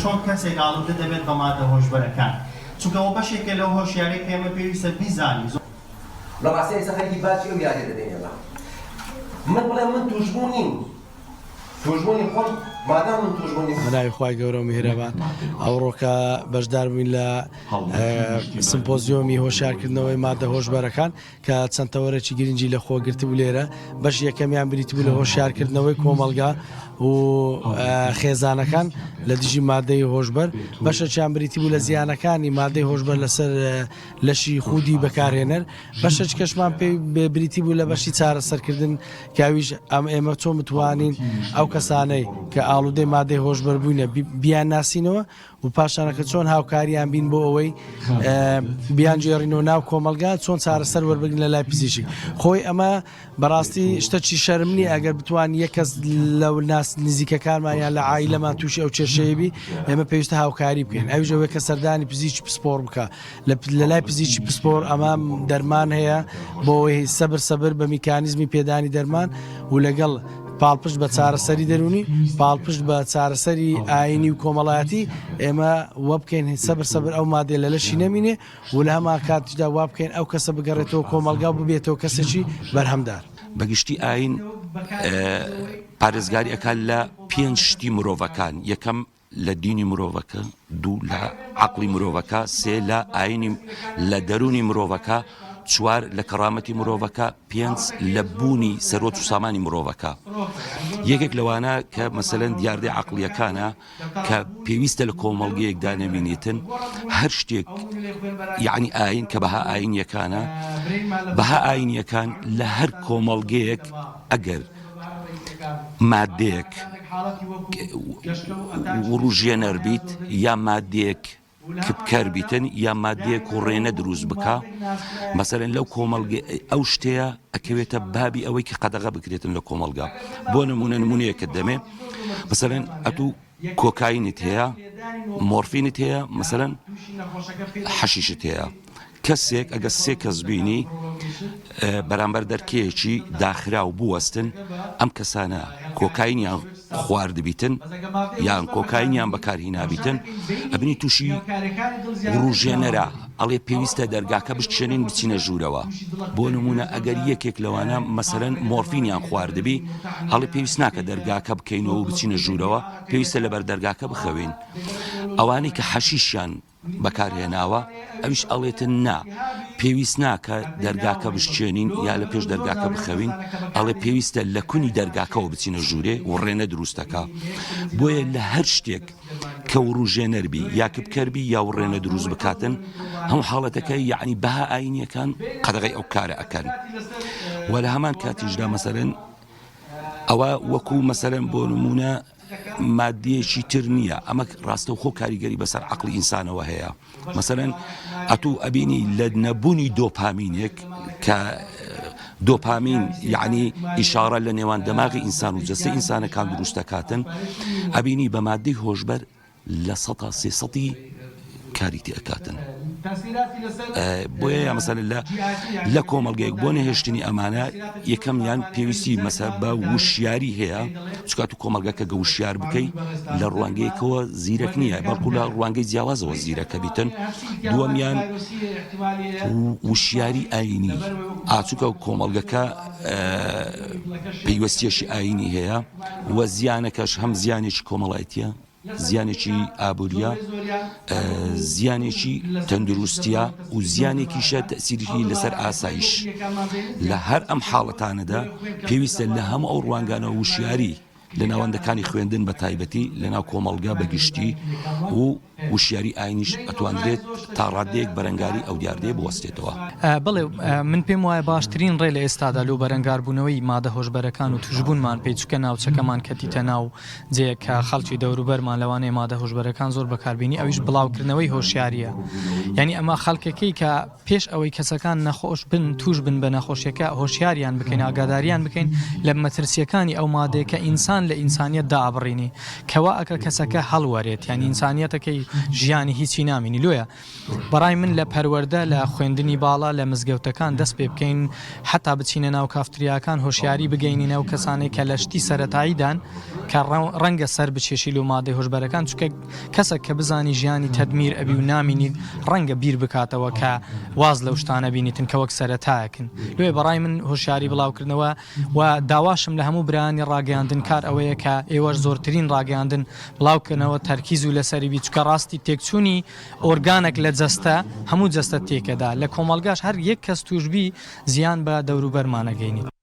چۆن کەسێک ئاڵودە دەبێت بە ماددە هۆشبەرەکان چونکە ئەوە بەشێکە لەو هۆشیاریەی کە ئێمە پێویستە بیزانین. زۆر. لە ڕاستیا ئێستا خەریکی باجی ئەو یاریە دەدەین ئێمە. من بڵێم من توشبوو نیم توشبوو نیم خۆم مادام من توشبوو نیم. بەناوی خوای گەورە و میهرەبان ئەوڕۆکە بەشدار بووین لە سمپۆزیۆمی هۆشیارکردنەوەی مادە هۆشبەرەکان کە چەند تەوەرێکی گرنگی لە خۆ گرتبوو لێرە بەشی یەکەمیان بریتی بوو لە هۆشیارکردنەوەی کۆمەڵگا و خێزانەکان لە دژی مادەی هۆشبەر بەشەکیان بریتی بوو لە زیانەکانی مادەی هۆشبەر لەسەر لەشی خودی بەکارهێنەر بەشەکی کەشمان پێی بریتی بوو لە بەشی چارەسەرکردن کاویش ئەم ئێمە چۆن بتوانین ئەو کەسانەی کە ئاڵودەی مادەی هۆشبەر بووینە بیان ناسینەوە و پاشانەکە چۆن هاوکاریان بین بۆ ئەوەی بیان گێڕینەوە ناو کۆمەلگا چۆن چارەسەر وەربگرن لە لای پزیشک خۆی ئەمە بەڕاستی شتەکی شەرم نییە ئەگەر بتوان یەک کەس لە ناس نزیکەکانمان یان لە عایلەمان تووشی ئەو کێشەیە بی ئێمە پێویستە هاوکاری بکەین ئەویش ئەوەیە کە سەردانی پزیشکی پسپۆڕ بکە لە لای پزیشکی پسپۆر ئەمە دەرمان هەیە بۆ ئەوەی سەبر سەبر بە میکانیزمی پێدانی دەرمان و لەگەڵ پاڵپشت بە چارەسەری دەروونی پاڵپشت بە چارەسەری ئاینی و کۆمەڵایەتی ئێمە وە بکەین سەبر سەبر ئەو مادەیە لە لەشی نەمینێ و لە هەمان کاتیشدا وا بکەین ئەو کەسە بگەڕێتەوە کۆمەڵگا و ببێتەوە کەسێکی بەرهەمدار. بە گشتی ئایین پارێزگاری ئەکات لە پێنج شتی مرۆڤەکان، یەکەم لە دینی مرۆڤەکە، دوو لە عەقڵی مرۆڤەکە، سێ لە ئایینی لە دەروونی مرۆڤەکە، چوار لە کەڕامەتی مرۆڤەکە، پێنج لە بوونی سەروەت و سامانی مرۆڤەکە. یەکێک لەوانە کە مەسەلەن دیاردەی عەقڵییەکانە، کە پێویستە لە کۆمەڵگەیەکدا نەمینێتن هەر شتێک یعنی ئاین کە بەها ئاینیەکانە بەها ئاینیەکان لە هەر کۆمەڵگەیەک ئەگەر مادەیەک وڕژێنەر بیت یا مادەیەک کپکەر بیتن یا مادەیەک و ڕێنە دروست بکە مەسەرەن لەو کۆمەڵگە ئەو شتەیە ئەکەوێتە بابی ئەوەی کە قەدەغە بکرێتن لە کۆمەڵگا بۆ نمونە نمونەیەکە دەمێ مەسەرەن ئەتوو کۆکاینت هەیە مۆرفینت هەیە مەسەرەن حەشیشت هەیە کەسێک ئەگە سێ کەس بینی بەرامبەر دەرکەیەکی داخراو بوەستن ئەم کەسانە کۆکاینیان خواردبیتن یان کۆکاینیان بەکارهینابیتن ئەبنی تووشی وروژێنەرە ئەڵێ پێویستە دەرگاکە بشچێنین بچینە ژوورەوە بۆ نمونە ئەگەر یەکێک لەوانە مەسەرەن مۆرفینیان خواردبی ئەڵێ پێویست ناکە دەرگاکە بکەینەوە و بچینە ژوورەوە پێویستە لەبەر دەرگاکە بخەوین ئەوانەی کە حەشیشیان بەکارهێناوە ئەویش ئەڵێتن نا پێویست ناکە دەرگاکە بشچێنین یا لە پێش دەرگاکە بخەوین ئەڵێ پێویستە لە کونی دەرگاکەوە بچینە ژوورێ و ڕێنە دروستەکە بۆیە لە هەر شتێک کە وروژێنەربی یا کپکەربی یا وڕێنە دروست بکاتن هەموو حاڵەتەکە یعنی بەها ئاینیەکان قەدەغی ئەو کارە ئەکەن و لە هەمان کاتیشدا مەسەرەن ئەوە وەکو مەسەرەن بۆ نمونە مادیەکی تر نییە ئەمە ڕاستەوخۆ کاریگەری بەسەر عقلی ئینسانەوە هەیە مەسەرەن ئەتوو ئەبینی لە نەبوونی دۆپامینێک کە دۆپامین یعنی ئیشارە لە نێوان دەماغی ئینسان و جەستەی ئینسانەکان دروست دەکاتن ئەبینی بە مادەی هۆشبەر لە سەتا سێسەتی کاری تێ ئەکاتن بۆیە یا مەسەلەن لە لە کۆمەڵگەیەک بۆ نەهێشتنی ئەمانە یەکەمیان پێویستی مەسە بە وشیاری هەیە چکات و کۆمەڵگەکە گە وشیار بکەی لە ڕوانگەیەکەوە زیرەک نییە بەڵکو لە ڕوانگەی جیاوازەوە زیرەکە بیتن دووەمیان وشیاری ئاینی ئاچووکە کۆمەڵگەکە پەیوەستیەکی ئاینی هەیە و زیانەکەش هەم زیانێکی کۆمەڵایەتیە زیانێکی ئابووریە زیانێکی تەندروستیە و زیانێکیشە تەسیریی لەسەر ئاسایش لە هەر ئەم حاڵەتانەدا پێویستە لە هەموو ئەو ڕوانگانە وشیاری لە ناوەندەکانی خوێندن بە تایبەتی لە ناو کۆمەڵگا بە گشتی و وشیاری ئاینیش ئەتواندرێت تا ڕادەیەک بەرەنگاری ئەو دیاردەیە بوەستێتەوە. بەڵێ من پێم وایە باشترین ڕێ لە ئێستادا لۆ بەرەنگاربوونەوەی مادە هۆشبەرەکان و توشبوونمان پێی چونکە ناوچەکەمان کەتیتە ناو جێیەک کە خەڵکی دەوروبەرمان لەوانەیە مادە هۆشبەرەکان زۆر بەکاربینی ئەویش بڵاوکردنەوەی هۆشیاریە یعنی ئەمە خەڵکەکەی کە پێش ئەوەی کەسەکان نەخۆش بن توش بن بە نەخۆشیەکە هۆشیاریان بکەین ئاگاداریان بکەین لە مەترسیەکانی ئەو مادەیە کە ئینسان. ئینسان لە ئینسانیەت دائەبڕینی کە وا ئەکا کەسەکە هەڵوەرێت یانی ئینسانیەتەکەی ژیانی هیچی نامینی لۆیە بەڕای من لە پەروەردە لە خوێندنی باڵا لە مزگەوتەکان دەست پێ بکەین حەتا بچینە ناو کافتریاکان هۆشیاری بگەینین ئەو کەسانەی کە لە شتی سەرەتاییدان کە ڕەنگە سەر بچێشی لۆ مادەی هۆشبەرەکان چونکە کەسەک کە بزانی ژیانی تەدمیر ئەبی و نامینیت ڕەنگە بیر بکاتەوە کە واز لەو شتانە بینیتن کە وەک سەرەتایەکن لۆیە بەڕای من هۆشیاری بڵاوکردنەوە و داواشم لە هەموو برایانی ڕاگەیاندن کار ئەوەیە کە ئێوەش زۆرترین ڕاگەیاندن بڵاو کەنەوە تەرکیز و لەسەری بی چونکە ڕاستی تێکچوونی ئۆرگانەک لە جەستە هەموو جەستە تێکەدا لە کۆمەڵگاش هەر یەک کەس توشبی زیان بە دەوروبەرمان ئەگەینیت.